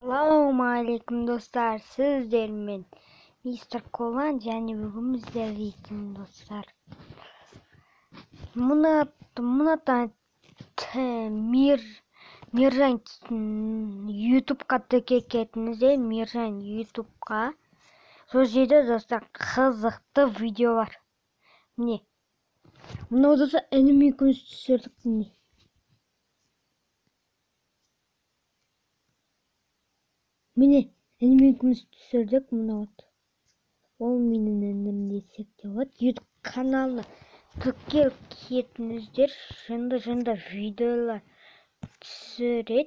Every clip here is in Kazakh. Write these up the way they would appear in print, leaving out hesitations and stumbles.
Ассалаумағалейкум достар, сіздермен мистер Колан және бүгін біздер дейтін достар. Мына Миржан ютубқа тіркеліп кетіңіздер, Миржан ютубқа. Сол жерде достар қызықты видео бар. Міне. Мынау достар інім екеуміз түсірдік міне. Міне, інім екеуміз түсірдік мынау. Ол менің інім десек те болады. Ютуб каналына тіркеліп кетіңіздер. Жынды видеолар түсіреді.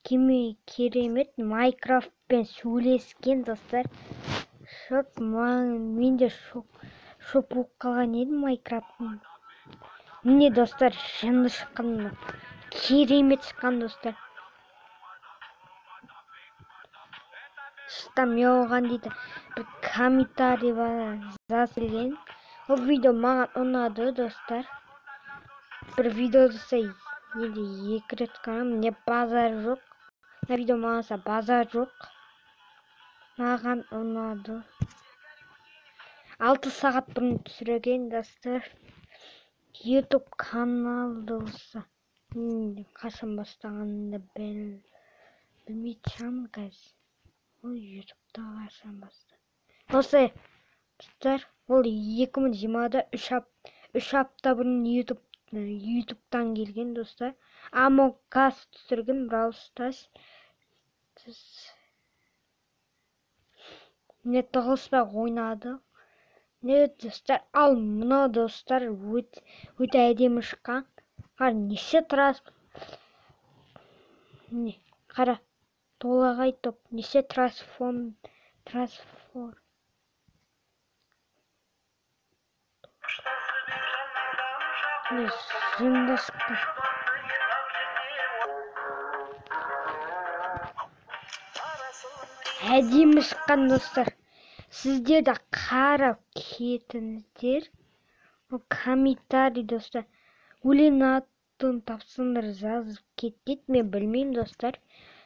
Керемет Майнкрафтпен сөйлескен достар. Шок, мен де шок болып қалған едім Майнкрафттың. Міне достар, жынды шыққан, керемет шыққан достар. Мен оған дейді бір комментарий жазылған. Ол видео маған ұнады достар. Бір видео достар енді екі рет қарадым. Міне базар жоқ. Мына видео маған базар жоқ. Маған ұнады. 6 сағат бұрын түсірген достар. YouTube каналды болса қашан бастағанымды білмейтін шығармын қазір. Ол ютубта қашан бастады. Осы достар, ол 2020-да 3 апта бұрын ютубтан келген достар. Among Us түсірген, Brawl Stars. Не тығылыспай ойнады. Не достар, ал мына достар өте әдемі шыққан. Қара, неше не, қара. Толағай топ, неше трансформ. Не, жынды шықты. Әдемі шыққан достар. Сіздер де қарап кетіңіздер. Ол комментарий достар. Өлең атын тапсаңдар жазып кетеді, мен білмеймін достар.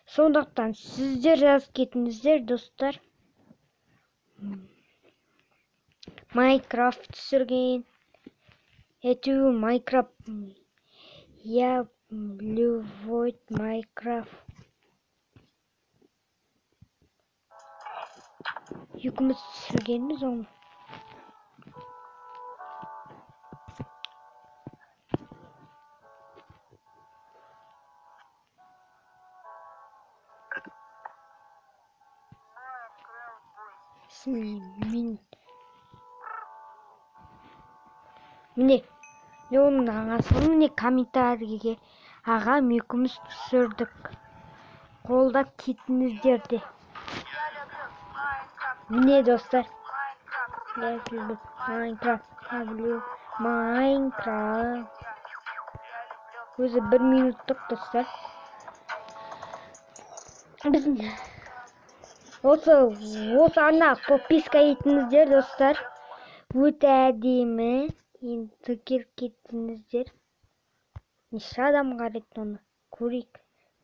Сондықтан сіздер жазып кетіңіздер достар. Майнкрафт түсірген. Әйтеуір Майнкрафт. Я люблю Майнкрафт. Екеуміз түсіргенбіз оны. Мен міне, оның ағасы, міне комментарийге ағам екеуміз түсірдік. Қолдап кетіңіздер де. Міне достар. Майнкрафт, Майнкрафт. Өзі 1 минуттық достар. Біздің осы арна подписка етіңіздер достар. Өте әдемі. Енді тіркеліп кеттіңіздер. Неше адам қарайды оны? Көрейік.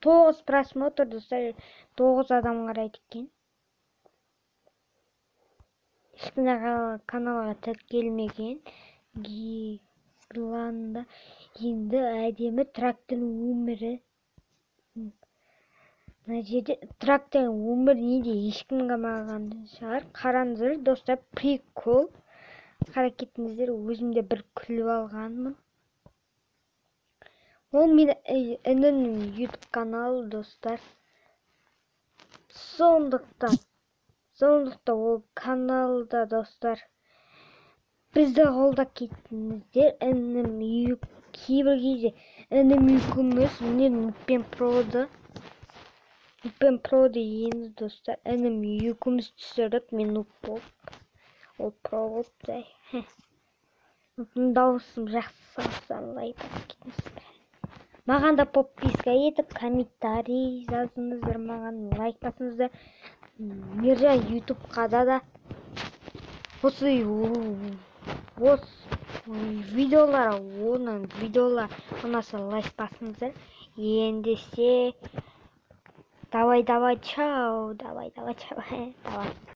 9 просмотр достар. 9 адам қарайды екен. Ешкім каналға тіркелмеген. Гирланда енді әдемі трактордың өмірі. Мына жерде трактордың өмірі неде ешкім қарамаған шығар. Қараңыздар достар, прикол. Қарап кетіңіздер, өзім де бір күліп алғанмын. Ол менің інімнің YouTube каналы достар. Сондықтан ол каналда достар бізді қолдап кетіңіздер. Інім кейбір кезде інім екеуміз міне нуппен проды. Нуппен проды енді достар. Інім екеуміз түсірдік, мен нуп болып, ол про болып. Нуптың дауысын жақсы салса лайк басып кетіңіздер. Маған да подписка етіп, комментарий жазыңыздар, маған лайк басыңыздар. Миржан ютубқа да осы видеолар, оның видеолар ұнаса лайк басыңыздар. Ендеше Давай, давай, чао, давай, давай, чао, давай.